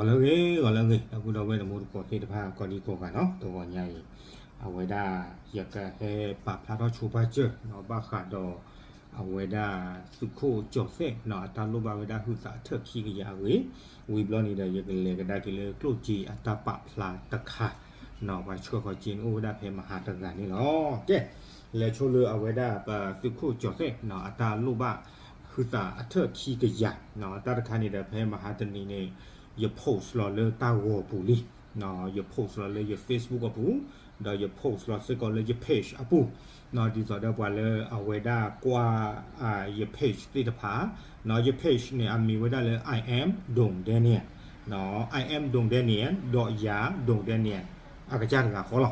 ဂီၤလၢအဂ့ၤ ဂီၤလၢအဂ့ၤ ဒီပုၢ်ဒီဝဲၢ်တံၤသကိးသ့ၣ်တဖၣ် ကိးဒံကိးဂၤနီၤ, တဂီၤညါအံၤ အဝဲဒၣ် ယကဟဲပာ်ဖျါထီၣ်ဆိပာ်စၢၤနီၤ ဘၣ်ဃးဒီး အဝဲဒၣ်သုးခိၣ်ကၠီၤသဲးနီၤ အတၢ်လိၣ်ဘၣ်ဝဲဒၣ်ဟုသးအထၢၣ်ခံကယၤအဂ့ၢ်, ဝံၤဘျီန့ၣ်ဒီး ယကလဲၤကဒါက့ၤလၢကျိၣ်စ့အတၢ်ပာ်ဖျါတခါနီၤ, ပှၤဆှၢဃီၤစ့န့ၣ်အိၣ်ဝဲဒၣ်ဖဲမဟါတဂၤန့ၣ်လီၤ. ကဲ လဲၤဆိလၢအဝဲဒၣ်ပသုးခိၣ်ကၠီၤသဲးနီၤ အတၢ်လိၣ်ဘၣ်ဟုသးအထၢၣ်ခံကယၤနီၤ, တၢ်တခါန့ၣ်ဒီး ဖဲမဟါတနံၤန့ၣ် ယ post လီၤလၢတၢ်ဂီၤပူၤလံ, ယ post လီၤလၢယ Facebook အပူၤ, ဒီးယ post လီၤစ့ၢ်ကီးလၢယ page အပူၤနီၤ, ဒ်သိးဒီးပှၤလၢအဝဲဒၣ်ကွၢ် ယ page သ့ၣ်တဖၣ်နီၤ, ယ page န့ၣ် အမံၤဝဲဒၣ်လၢ I am Dong Daniel နီၤ, I am Dong Daniel ဒီးယၤ Dong Daniel အကစၢ်တဂၤဃီလီ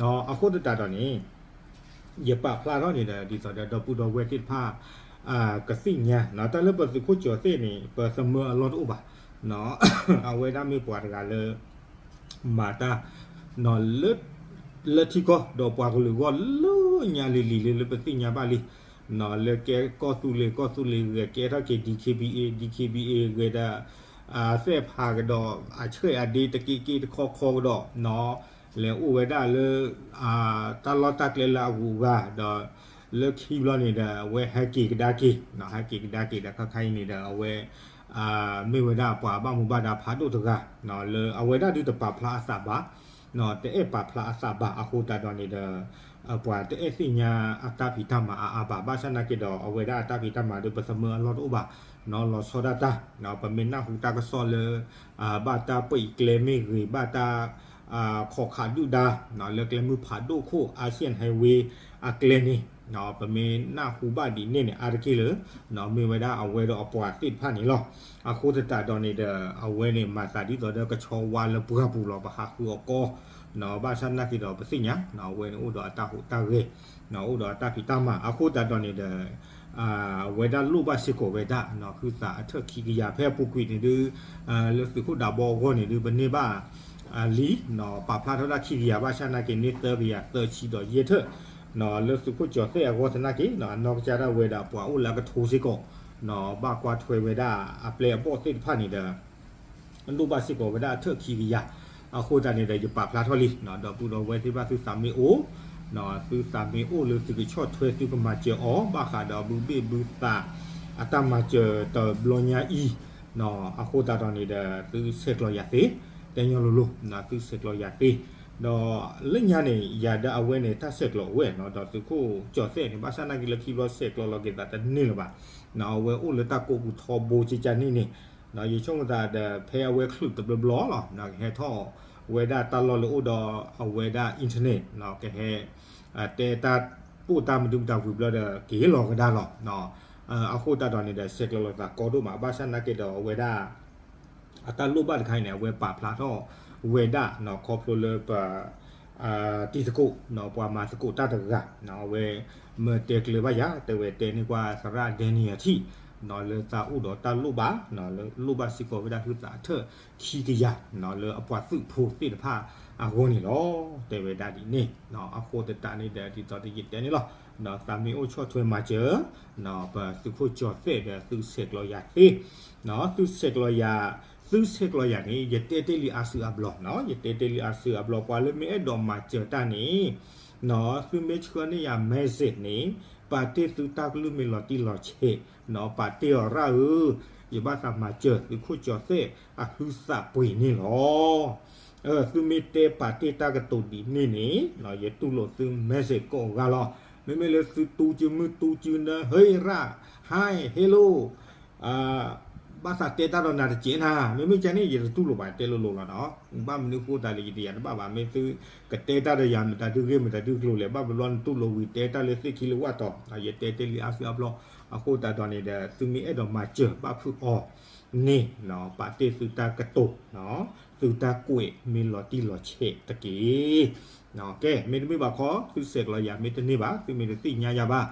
ၤ. အဃိသတးဒီးန့ၣ် ယပာ်ဖျါထီၣ်န့ၣ်ဒီး ဒ်သိးဒီးဒီပုၢ်ဒီဝဲၢ်သ့ၣ်တဖၣ် ကသ့ၣ်ညါနီၤ, တၢ်လၢပသုးခိၣ်ကၠီၤသဲးန့ၣ် ပသးမၢအလီၢ်တအိၣ်ဘၣ်နီၤ, အဝဲဒၣ်မ့ၢ်ပှၤတဂၤလၢ မၤတၢ်နီၤ လၢ လၢထံကီၢ် ဒီးပှၤကလုာ်အဂီၢ်လၢညါလံၤလံၤလံၤလၢပသ့ၣ်ညါဘၣ်လံနီၤ, လၢကဲကီၢ်သူလ့ၤ ကီၢ်သူလ့ၤဂဲၤကဲထီၣ်က့ၤ D K B A, D K B A ဂဲၤဒီး သဲၣ်ဖးကဒီး အဆှဲးအဒ့တက့ၢ်က့ၢ်တခီခီကဒီးနီၤ, လဲၤအိၣ်ဝဲဒၣ်လၢ တၢ်လီၢ်တၢ်ကျဲလၢအဂုၤအဂၤဒီး လၢခံဘျီန့ၣ်ဒီး အဝဲဟဲက့ၤကဒါက့ၤနီၤ, ဟဲက့ၤကဒါက့ၤဒီး ခါခါအံၤန့ၣ်ဒီး အဝဲ မ့ၢ်ဝဲဒၣ်ပှၤဘၣ်မူဘၣ်ဒါဖးဒိၣ်တဂၤနီၤ, လၢအဝဲဒၣ်ဒုးတပာ်ဖျါအသးဘၣ်နီၤ, တအဲၣ်ပာ်ဖျါအသးဘၣ်, အဃိသတးဒီးန့ၣ်ဒီး ပှၤတအဲၣ်သ့ၣ်ညါအတၢ်ဖံးတၢ်မၤအါအါဘၣ်, ဘၣ်ဆၣ်နာ်က့ဒီး အဝဲဒၣ်အတၢ်ဖံးတၢ်မၤဒီး ပသးမၢအလီၢ်တအိၣ်ဘၣ်နီၤ, လီၤဆီဒၣ်တၢ်နီၤ, ပမ့ၢ်နၢ်ဟူတၢ်ကစီၣ်လၢ ဘၣ်တၢ်ပံးကျဲမ့ၢ်ဂ့ၤ, ဘၣ်တၢ် ခိးခးဒုၣ်ဒါနီၤ, လၢကျဲမုၢ်ဖးဒိၣ်ခိၣ် Asian Highway အကျဲန့ၣ်နီၤ, ပမ့ၢ်နၢ်ဟူဘၣ်ဒ်န့ၣ်န့ၣ် အါတက့ၢ်လၢနီၤ, မ့ၢ်ဝဲဒၣ်အဝဲဒီးအပှၤသ့ၣ်တဖၣ်န့ၣ်လီၤ. အဃိသတးဒီးန့ၣ်ဒီး အဝဲန့ၣ်မၤသးဒ်သိးဒီးကဆီဝါလၢပှၢ်ပူၤလီၤ, ပဟးဃုအီၤကီနီၤ, ဘၣ်ဆၣ်နာ်က့ဒီး ပသ့ၣ်ညါနီၤ, အဝဲန့ၣ်အိၣ်ဒီးအတၢ်ဟူးတၢ်ဂဲၤနီၤ, အိၣ်ဒီးအတၢ်ဖံးတၢ်မၤ, အဃိသတးဒီးန့ၣ်ဒီး အဝဲဒၣ်လိၣ်ဘၣ်စ့ၢ်ကီးဝဲဒၣ်နီၤ, ဟုသးအထၢၣ်ခံကယၤ ဖဲအပူၤကွံာ်န့ၣ်ဒုး လၢသုးခိၣ်ဒးဘီအဂီၢ်န့ၣ်ဒုး ပန့ၢ်ဘၣ်လံနီၤ, ပာ်ဖျါထီၣ်ဒၣ်ခံကယၤ, ဘၣ်ဆၣ်နာ်က့န့ၢ် သၢကယၤသၢဆံဒီးယဲၢ်ထၢၣ်နီၤ, လၢသုးခိၣ်ကၠီၤသဲးအဂီၢ်သနာ်က့နီၤ, အနီၢ်ကစၢ်ဒၣ်ဝဲဒီးပှၤအိၣ်လၢအကထိစ့ၢ်ကီးနီၤ, ဘၣ်ကွၢ်ထွဲဝဲဒၣ်အပျဲၢ်အဘီၣ်သ့ၣ်တဖၣ်န့ၣ်ဒီး လိၣ်ဘၣ်စ့ၢ်ကီးဝဲဒၣ်အထၢၣ်ခံကယၤ, အဃိသတးန့ၣ်ဒီး ယပာ်ဖျါထီၣ်လံနီၤ, ဒီပုၢ်ဒီဝဲၢ်သ့ၣ်တဖၣ် သုသးမ့ၢ်အိၣ်နီၤ, သုသးမ့ၢ်အိၣ်လၢသုကဆီၣ်ထွဲ သုကမၤစၢၤအီၤ ဘၣ်ဃးဒီးဘုဘ့ၣ်ဘုသး အတၢ်မၤစၢၤတဘျီညါအံၤနီၤ, အဃိသတးဒီးန့ၣ်ဒီး သုဆဲးကျိးယၤသ့, တဲညီလိၤလိၤနီၤ, သုဆဲးကျိးယၤသ့, ဒီးလၢညါန့ၣ် ယၤဒီးအဝဲန့ၣ် တၢ်ဆဲးကျိးဝဲနီၤ, ဒီးသုးခိၣ်ကၠီၤသဲးန့ၣ် ဘၣ်ဆၣ်နာ်က့လၢခံဘျီဆဲးကျိးလီၤက့ၤသးတန့ၢ်လၢၤဘၣ်နီၤ, အဝဲအိၣ်လၢတၢ်ကိးပူၤထီဘိကကန့ၣ်န့ၣ်နီၤ, ယဆိကမိၣ်သးဒီး ဖဲအဝဲချုးတဘျီဘျီလီၤနီၤ, ကဟဲထီၣ်ဝဲဒၣ်တၢ်လီၢ်လၢအိၣ်ဒီးအဝဲဒၣ် internet နီၤ, ကဟဲ တဲတၢ်ပိၢ်တၢ်မနုၤမတၤဝံၤဘျီဒီး က့ၤလီၤကဒါလီၤနီၤ, အဃိသတးဒီးန့ၣ်ဒီး ဆဲးကျိးလိာ်သးကီဒိၣ်မး, ဘၣ်ဆၣ်နာ်က့ဒီးအဝဲဒၣ် အတၢ်လိၣ်ဘၣ်တခါအံၤန့ၣ် အဝဲပာ်ဖျါထီၣ်ဝဲဒၣ်နီၤ, ခီဖျိလၢပ တံၤသကိးနီၤ, ပှၤမၤသကိးတၢ်တဂၤနီၤ, အဝဲမၢတဲကျၢၤဘၣ်ယၤ, တဲဝဲတဲန့ၢ်ကွၢ်သရၣ် Daniel ထံၣ်နီၤ, လၢသးအိၣ်ဒီးတၢ်လိၣ်ဘၣ်နီၤ, လၢလိၣ်ဘၣ်စ့ၢ်ကီးဝဲဒၣ်ဟုသးအထၢၣ်ခံကယၤနီၤ, လၢအပှၤသုးဖိသ့ၣ်တဖၣ်အဂီၢ်န့ၣ်လီၤ, တဲဝဲဒၣ်ဒ်န့ၣ်နီၤ, အဃိသတးန့ၣ်ဒီး ဒ်သိးဒီးယတဲန့ၣ်လီၤနီၤ, သးမ့ၢ်အိၣ်ဆီၣ်ထွဲမၤစၢၤနီၤ, ပသုးခိၣ်ကၠီၤသဲးဒီး သုဆဲးကျိးယၤသ့နီၤ, သုဆဲးကျိးယၤ သုဆဲးကျိးယၤန့ၣ် ယတဲတ့ၢ်လံအါစုအါဘျီနီၤ, ယတဲတ့ၢ်လံအါစုအါဘျီ, ပှၤလၢမ့ၢ်အဲၣ်ဒိးမၤစၢၤတၢ်န့ၣ်နီၤ, သုမ့ၢ်ဆှၢန့ၢ်ယၤ message န့ၣ် ပာ်တ့ၢ်သုတၢ်ကလုၢ်မ့ၢ်လီၤတံၢ်လီၤဆဲးနီၤ, ပာ်တ့ၢ်အီၤရၣ်ဧၢ, ယဘၣ်သးမၤစၢၤသုးခိၣ်ကၠီၤသဲးအဟုသးပှ့ၤန့ၣ်လီၤ. သုမ့ၢ်တဲပာ်တ့ၢ်တၢ်ကတိၤဒ်န့ၣ်န့ၣ် ယတူၢ်လိာ်သု message ကိးဂၤလီၤ. မ့မ့ၢ်လၢသုတူၢ်စုမုၢ်တူၢ်စုနၢ ဟ့ရၣ် hi hello ဘၣ်သးတဲတၢ်ဒီးနၤတစဲးနၤ, မ့မ့ၢ်ကန့ၣ် ယတတူၢ်လိာ်ဘၣ် တဲလိၤလိၤလီၤနီၤ. ဘၣ်မနုၤဃိသတးလဲၣ် ယတယာ်တဘၣ်ဘၣ်, မ့ၢ်သုကတဲတၢ်ဒီးယၤမတၤဒုဂ့ၢ်မတၤဒုကျိၤလဲၣ်, ဘၣ်ဘျီနတူၢ်လိာ်ဝံၤ တဲတၢ်လၢသ့ၣ်ခံလၢဝၣ်တီၤ, ယတဲတ့ၢ်လံအါစုအါဘျီ, အဃိသတးဒီးန့ၣ်ဒီး သုမ့ၢ်အဲၣ်ဒိးမၤစၢၤဘၣ်ဖုးအီၤန့ၣ် ပာ်တ့ၢ်သုတၢ်ကတိၤ သုတၢ်ကွဲးမ့ၢ်လီၤတံၢ်လီၤဆဲးတက့ၢ်. ကဲ မ့တမ့ၢ်ဘၣ်ခီ သုဆဲးကျိးယၤမ့ၢ်တန့ၢ်ဘၣ် သုမ့ၢ်တသ့ၣ်ညါယၤဘၣ်,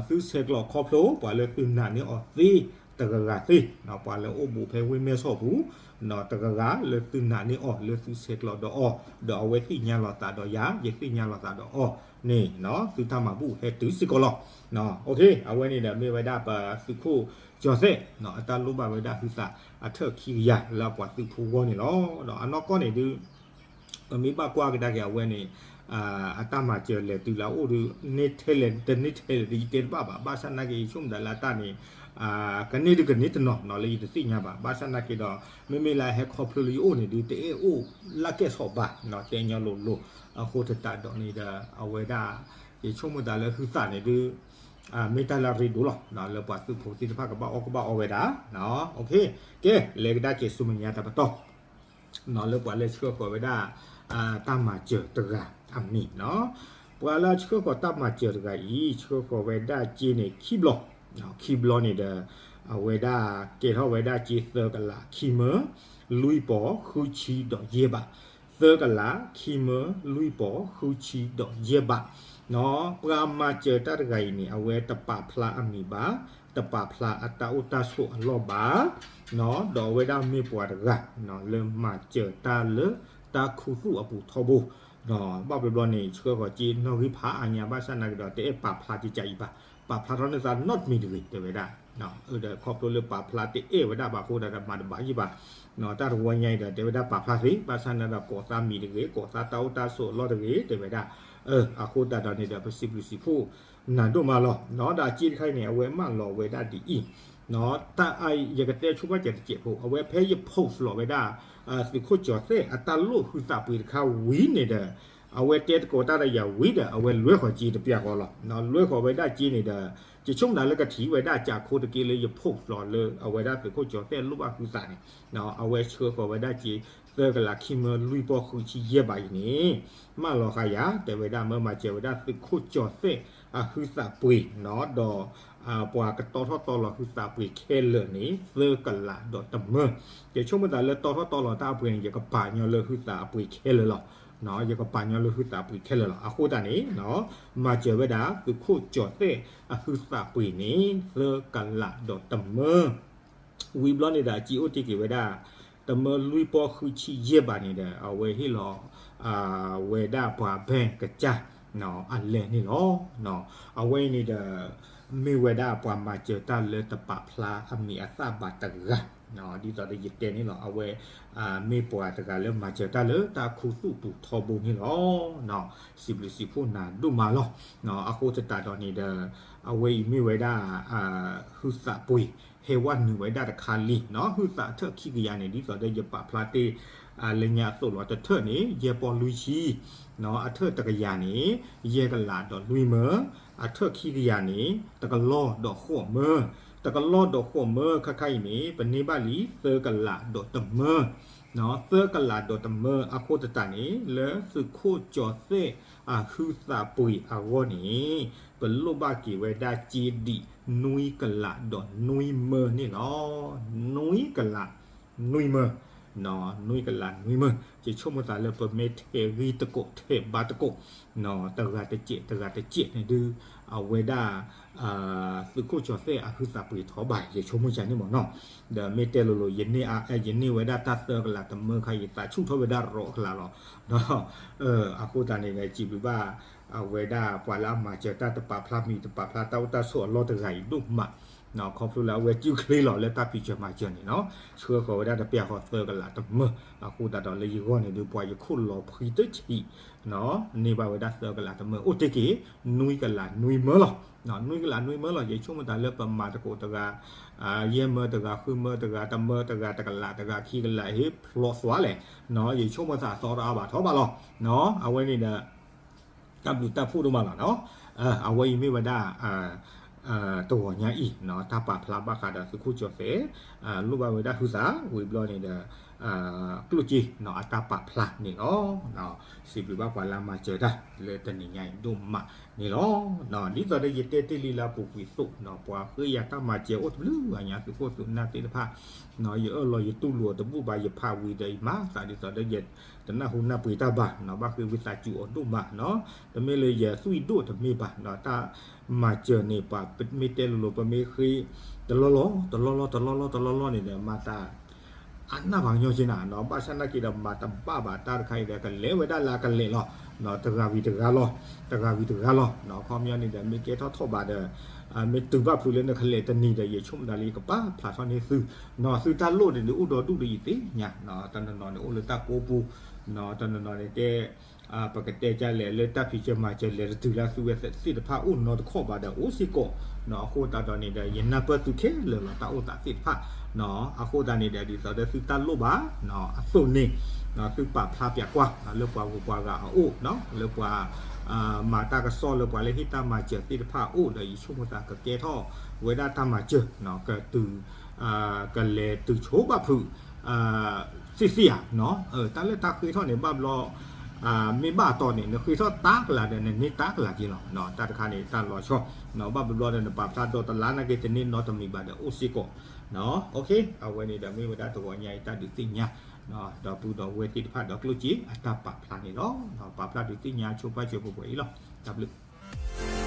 သုဆဲးကျိးခီဖျိပှၤလၢသုနာ်န့ၢ်အီၤသ့တဂၤဂၤသ့, ပှၤလၢအိၣ်ဘူးဖဲဝ့ၢ်မဲၢ်ဆီးပူၤ, တဂၤဂၤလၢသုနာ်န့ၢ်အီၤ လၢသုဆဲးကျိးဒီးအီၤ, ဒီးအဝဲသ့ၣ်ညါလိာ်သးဒီးယၤ, ယသ့ၣ်ညါလိာ်သးဒီးအီၤန့ၣ် သုတၢ်မၤဘူၣ်ဟဲတုၤစ့ၢ်ကီးလီၤ. အဝဲန့ၣ်ဒီးမ့ၢ်ဝဲဒၣ်ပသုးခိၣ်ကၠီၤသဲး အတၢ်လိၣ်ဘၣ်ဝဲဒၣ်ဟုသးအထၢၣ်ခံကယၤလၢအပှၤသုးဖိအဂီၢ်န့ၣ်လီၤ. ဒီးအနီၢ်ကီၢ်န့ၣ်ဒုး ပမ့ၢ်ဘၣ်ကွၢ်ကဒါက့ၤအဝဲန့ၣ် အတၢ်မၤစၢၤလဲၤတုၤလၢအအိၣ်ဒီး န့ၢ်ထဲလဲၣ်တန့ၢ်ထဲလဲၣ်ဒီး ယတဲတဘၣ်ဘၣ်. ဘၣ်ဆၣ်နာ်က့ ယဆိကမိၣ်သးလၢအတၢ်န့ၣ် ကန့ၢ်ဒုးကန့ၢ်တနီၤနီၤလၢယတသ့ၣ်ညါဘၣ်. ဘၣ်ဆၣ်နာ်က့ဒီး မ့မ့ၢ်လၢအဟဲခီဖျိလၢယအိၣ်န့ၣ်ဒုး တအဲၣ်အိၣ်လၢကဲၣ်ဆိးဘၣ်, တဲညီလိၤလိၤ. အဃိသတးဒီးန့ၣ်ဒီး အဝဲဒၣ် ယဆိကမိၣ်သးလၢဟုသးန့ၣ်ဒုး မ့ၢ်တၢ်လၢအရ့ဒိၣ်လီၤ. လၢပှၤသုးဖိသ့ၣ်တဖၣ်ကဘၣ်အီၣ်ကဘၣ်အီဝဲဒၣ်. ကဲ လဲၤကဒါက့ၤဆူမဲာ်ညါတပတီၢ် လၢပှၤလၢဆှၢဃီၤဝဲဒၣ် တၢ်မၤစၢၤတဂၤအမံၤ, ပှၤလၢဆှၢဃီၤတၢ်မၤစၢၤတဂၤအံၤ ဆှၢဃီၤဝဲဒၣ်စ့န့ၣ်ခံဘျီ, ခံဘျီန့ၣ်ဒီး အဝဲဒၣ်ကဲထီၣ်ဝဲဒၣ်စ့ သၢကလးခံမၢ လွံၢ်ပီၢ် ဃုဆံဒီးယဲၢ်ဘး, သၢကလးခံမၢ လွံၢ်ပီၢ် ဃုဆံဒီးယဲၢ်ဘး. ပှၤမၤစၢၤတၢ်တဂၤအံၤန့ၣ် အဝဲတပာ်ဖျါအမံၤဘၣ်, တပာ်ဖျါအတၢ်အိၣ်တၢ်ဆိးအလီၢ်ဘၣ်, ဒီးအဝဲဒၣ်မ့ၢ်ပှၤတဂၤ လၢမၤစၢၤတၢ်လၢတၢ်ခူသူၣ်အပူၤထီဘိ, ဘၣ်ဘျီဘျီန့ၣ် ဆှၢဃီၤစ့နီၣ်ဂံၢ်ဖးအါညါ ဘၣ်ဆၣ်နာ်က့ဒီး တအဲၣ်ပာ်ဖျါကကးအံၤဘၣ်, ပာ်ဖျါထီၣ်န့ၢ်သးနီတမံၤတဂ့ၤ တဲဝဲဒၣ်. ဒီးခီဖျိလၢပာ်ဖျါတအဲၣ်ဝဲဒၣ်ဘၣ်အဃိသတးဒီး မၤတဘၣ်ယံၣ်ဘၣ်, တၢ်တဝီညါအံၤဒီး တဲဝဲဒၣ်ပာ်ဖျါသ့, ဘၣ်ဆၣ်နာ်က့ဒီး ကိးသးမံၤတဂ့ၤ, ကိးသးတၢ်အိၣ်တၢ်ဆိးအလီၢ်တဂ့ၤ တဲဝဲဒၣ်. အဃိသတးဒီးန့ၣ်ဒီး ပစံးဘျုးစံးဖှိၣ်နၤဒိၣ်မးလီၤ. ဒီးအစ့တခါအံၤန့ၣ် အဝဲမၢလီၤဝဲဒၣ်ဒ်အံၤ, တၢ်အါအံၤ ယကတဲဆိပာ်စၢၤတစဲးဖိ, အဝဲဖဲယ post လီၤဝဲဒၣ် သုးခိၣ်ကၠီၤသဲးအတၢ်လိၣ်ဟုသးပှ့ၤတခါဝံၤန့ၣ်ဒီး အဝဲတဲသကိးတၢ်ဒီးယၤဝံၤဒီး အဝဲလွဲဃီၤစ့တပျၢ်ဃီလီၤ. လွဲဃီၤဝဲဒၣ်စ့န့ၣ်ဒီး ယဆိကမိၣ်သးလၢကထံၣ်ဝဲဒၣ်ကးခိတက့ၢ်လၢယ post လီၤလၢအဝဲဒၣ်သုးခိၣ်ကၠီၤသဲးလိၣ်ဘၣ်ဟုသးန့ၣ်, အဝဲဆှၢဃီၤဝဲဒၣ်စ့ သၢကလးခံမၢ လွံၢ်ပီၢ် ဃုဆံယဲၢ်ဘးအံၤန့ၣ် မၢလီၤဃာ်ယၤ တဲဝဲဒၣ် မၢမၤစၢၤဝဲဒၣ်သုးခိၣ်ကၠီၤသဲးအဟုသးပှ့ၤနီၤ, ဒီးပှၤကတီထီၣ်တီလီၤဟုသးပှ့ၤခဲလၢာ်န့ၣ် သၢကလးဒီးတမၢ. ယဆိကမိၣ်သးလၢတီထီၣ်တီလီၤတၢ်အပှ့ၤန့ၣ် ယကပာ်ညီလၢဟုသးအပှ့ၤခဲလၢာ်လီၤ. ယကပာ်ညီလၢဟုသးပှ့ၤခဲလၢာ်လီၤ. အဃိသတးန့ၣ် မၤစၢၤဝဲဒၣ်သုးခိၣ်ကၠီၤသဲးအဟုသးပှ့ၤန့ၣ် သၢကလးဒီးတမၢ. ဝံၤဘျီန့ၣ်ဒီး အစ့အိၣ်တ့ၢ်က့ၤဝဲဒၣ် တမၢ လွံၢ်ပီၢ် ဃုဆံယဲၢ်ဘးန့ၣ်ဒီး အဝဲဟ့ၣ်လီၤ ဝဲဒၣ်ပှၤ bank ကစၢ် အလဲၣ်န့ၣ်လီၤ. အဝဲအံၤန့ၣ်ဒီး မ့ၢ်ဝဲဒၣ်ပှၤမၤစၢၤတၢ်လၢတပာ်ဖျါအမံၤအသၣ်ဘၣ်တဂၤ, ဒ်သိးဒီးယတဲန့ၣ်လီၤ. အဝဲ မ့ၢ်ပှၤတဂၤလၢမၤစၢၤတၢ်လၢတၢ်ခူသူၣ်ပူၤထီဘိန့ၣ်လီၤ. စံးဘျုးစံးဖှိၣ်နၤဒိၣ်မးလီၤ. အဃိသတးဒီးန့ၣ်ဒီး အဝဲအံၤမ့ၢ်ဝဲဒၣ် ဟုသးပှ့ၤ ဟဲဝဲနုာ်ဝဲဒၣ်တခါလံနီၤ. ဟုသးအထၢၣ်ခံကယၤန့ၣ် ဒ်သိးဒီးယပာ်ဖျါတ့ၢ် လၢညါအသိးလီၤ. တထၢၣ်န့ၣ် ယဲၢ်ပီၢ်လွံၢ်ဆံ, အထၢၣ်တကယၤန့ၣ် ယဲၢ်ကလးဒီးလွံၢ်မၢ, အထၢၣ်ခံကယၤန့ၣ် တကလီၢ်ဒီးဃိးမၢ, တကလီၢ်ဒီးဃိးမၢခါခါအံၤန့ၣ် ပန့ၢ်ဘၣ်လံ သၢကလးဒီးတမၢ, သၢကလးဒီးတမၢအဃိသတးန့ၣ် လၢသုးခိၣ်ကၠီၤသဲးအဟုသးပှ့ၤအဂီၢ်န့ၣ် ပလိၣ်ဘၣ်က့ၤဝဲဒၣ်စ့ဒံး နွံကလးဒီးနွံမၢန့ၣ်လီၤ. နွံကလး နွံမၢ, နွံကလးနွံမၢ, ယဆိကမိၣ်သးလၢပမ့ၢ်ထဲးဂံၢ်တကိး ထဲးဘါတကိး တဂၤတစဲး တဂၤတစဲးန့ၣ်ဒုး အဝဲဒၣ် သုးခိၣ်ကၠီၤသဲးအဟုသးပှ့ၤထီၣ်ဘၣ် ယဆိကမိၣ်ယၤန့ၣ်မ့ၢ်နီၤ. ဒီးမ့ၢ်တဲလိၤလိၤ ယန့ၢ်ဝဲဒၣ်တၢ်သၢကလးတမၢခါ ယသးဆူၣ်ထီၣ်ဝဲဒၣ်ရီးကလးလီၤ. အဃိသတးန့ၣ်ဒီး စံးဘျုးဘၣ် အဝဲဒၣ်ပှၤလၢအမၤစၢၤတၢ် တပာ်ဖျါမံၤ တပာ်ဖျါတၢ်အိၣ်တၢ်ဆိးအလီၢ်တဂၤအံၤဒိၣ်မး, ခီဖျိလၢအဝဲစုၣ်ချ့လီၤလၢတၢ်ဖံးစၢၤမၤစၢၤန့ၣ်နီၤ. ဆှၢဃီၤဝဲဒၣ်တပျၢ်ဃီသၢကလးတမၢ, အဃိသတးဒီးလၢယဂီၢ်န့ၣ်ဒုး ပှၤယခိၣ်လီၤဖှံတဆံး န့ၢ်ဘၣ်ဝဲဒၣ်သၢကလးတမၢ အိၣ်တ့ၢ်က့ၤ နွံကလးနွံမၢလီၤ. နွံကလးနွံမၢလီၤ. ယဆိကမိၣ်သးလၢပမၤသကိးတဂၤ ယဲၢ်မၢတဂၤ ဃုမၢတဂၤ တမၢတဂၤ တကလးတဂၤ ခံကလး ဟ့ၣ်ဖျိးသွါလဲၣ်, ယဆိကမိၣ်သးသီတအါဘၣ်ထီၣ်ဘၣ်လီၤ. အဝဲန့ၣ်ဒီး တၢ်ဘျုးတၢ်ဖှိၣ်ဒိၣ်မးလီၤနီၤ. အဝဲအံၤမ့ၢ်ဝဲဒၣ် တဂီၤညါအံၤ တၢ်ပာ်ဖျါဘၣ်ဃးဒီးသုးခိၣ်ကၠီၤသဲး လိၣ်ဘၣ်ဝဲဒၣ်ဟုသး ဝံၤဘျီန့ၣ်ဒီး ကျိၣ်စ့ အတၢ်ပာ်ဖျါန့ၣ်လီၤ. စံးဘျုးဘၣ်ပှၤလၢမၤစၢၤတၢ်လၢတနံၤညါအံၤဒိၣ်မးန့ၣ်လီၤ. ဒ်သိးဒီးယတဲတ့ၢ်လံလၢအပူၤကွံာ်အသိး ပှၤဃ့ယၤတၢ်မၤစၢၤအိၣ်တဘျုးဂၤညါ သုးခိၣ်သုးနၢ်သ့ၣ်တဖၣ် ယအၢၣ်လီၤယတူၢ်လိာ်အီၤတဘူၣ်ဘၣ် ယဖးဝံၤဒီးယမၤသးဒ်သိးဒီးယတနၢ်ဟူနၢ်ပှ့ၤတၢ်ဘၣ်နီၤ ဘၣ်ဃ့ဝံသးစူၤအီၤဒိၣ်မးနီၤ. တမ့ၢ်လၢယသွံၣ်ဒိၣ်တမ့ၢ်ဘၣ်နီၤ တၢ်မၤစၢၤန့ၣ် ပှၤမ့ၢ်တဲလိၤလိၤ ပမ့ၢ်ဃ့ တလီၢ်လီၢ် တလီၢ်လီၢ် တလီၢ်လီၢ် တလီၢ်လီၢ်န့ၣ်ဒီး မၤသး အနၢ်ပှၤကညီက့နၤ, ဘၣ်ဆၣ်နာ်က့ဒီးမၤတဘၣ်ဘၣ်တၢ်တခါအံၤဒီး ကလဲၤဝဲဒၣ်လၢအကလဲၤလီၤ, တဂၤဝံၤတဂၤလီၤ, တဂၤဝံၤတဂၤလီၤ, ခီပညီန့ၣ်ဒီး မ့ၢ်ကဲထီၣ်ထီၣ်ဘၣ်ဒီး မ့ၢ်တုၤဘၣ်ဖုးလၢနကလဲၤတနံၤဒီး ယဆိကမိၣ်ဒၣ်လၢယကပာ်ဖျါထီၣ်န့ၢ်သု, သုတၢ်လိၣ်န့ၣ်ဒုးအိၣ်ဒီဒူၣ်ဒီးယသ့ၣ်ညါ, တနီၤနီၤန့ၣ်အိၣ်လၢတၢ်ကိးပူၤ, တနီၤနီၤန့ၣ်ကဲ ပကတဲကလဲၣ်လၢတၢ်ဖံးစၢၤမၤစၢၤလဲၤတတုၤလၢသုဝဲသ့ၣ်တဖၣ်အိၣ်နီတခီၣ်ဘၣ်ဒီးအိၣ်စ့ၢ်ကီး, အဃိသတးဒီးန့ၣ်ဒီး ယနၢ်ပၢၢ်သုခဲလၢာ်လီၤ တၢ်အိၣ်သးသ့ၣ်တဖၣ်, အဃိသတးန့ၣ်ဒီး ဒ်သိးဒီးသုတၢ်လိၣ်ဘၣ်အသိးန့ၣ်, သုပာ်ဖျါပၠးကွၢ်လၢပှၤဂုၤပှၤဂၤအအိၣ်, လၢပှၤ မၤတၢ်ကစီၣ်လၢပှၤလၢဟ့ၣ်တၢ်မၤစၢၤသ့ၣ်တဖၣ်အအိၣ်ဒီး ယဆိကမိၣ်သးကကဲထီၣ်ဝဲဒၣ်တၢ်မၤစၢၤ, ကတုၤ ကလဲၤတုၤဆိဘၣ်ဖုး သ့ၣ်သ့ၣ်ဧါ, တၢ်လၢတၢ်ဃ့ထီၣ်န့ၣ် ဘၣ်ဘျီ မ့ၢ်ဘၣ်အတီန့ၣ် နဃ့ထီၣ်တၢ်ကလၤဒီး နန့ၢ်တၢ်ကလၤက့လီၤ, တၢ်တခါန့ၣ် တၢ်လီၤဆီ, ဘၣ်ဘျီဒီး နပာ်ဖျါဒီးတလါနာ်က့ တန့ၢ်နီတမံၤဘၣ်ဒီးအိၣ်စ့ၢ်ကီး, အဝဲန့ၣ်ဒီးမ့ၢ်ဝဲဒၣ်တဂီၤညါအံၤတၢ်ဒုးသ့ၣ်ညါ ဒီပုၢ်ဒီဝဲၢ်သ့ၣ်တဖၣ်ဒီးကျိၣ်စ့အတၢ်ပာ်ဖျါန့ၣ်လီၤ, ပာ်ဖျါဒုးသ့ၣ်ညါဆိပာ်စၢၤပှဲၤပှဲၤအံၤလီၤ, တၢ်ဘျုး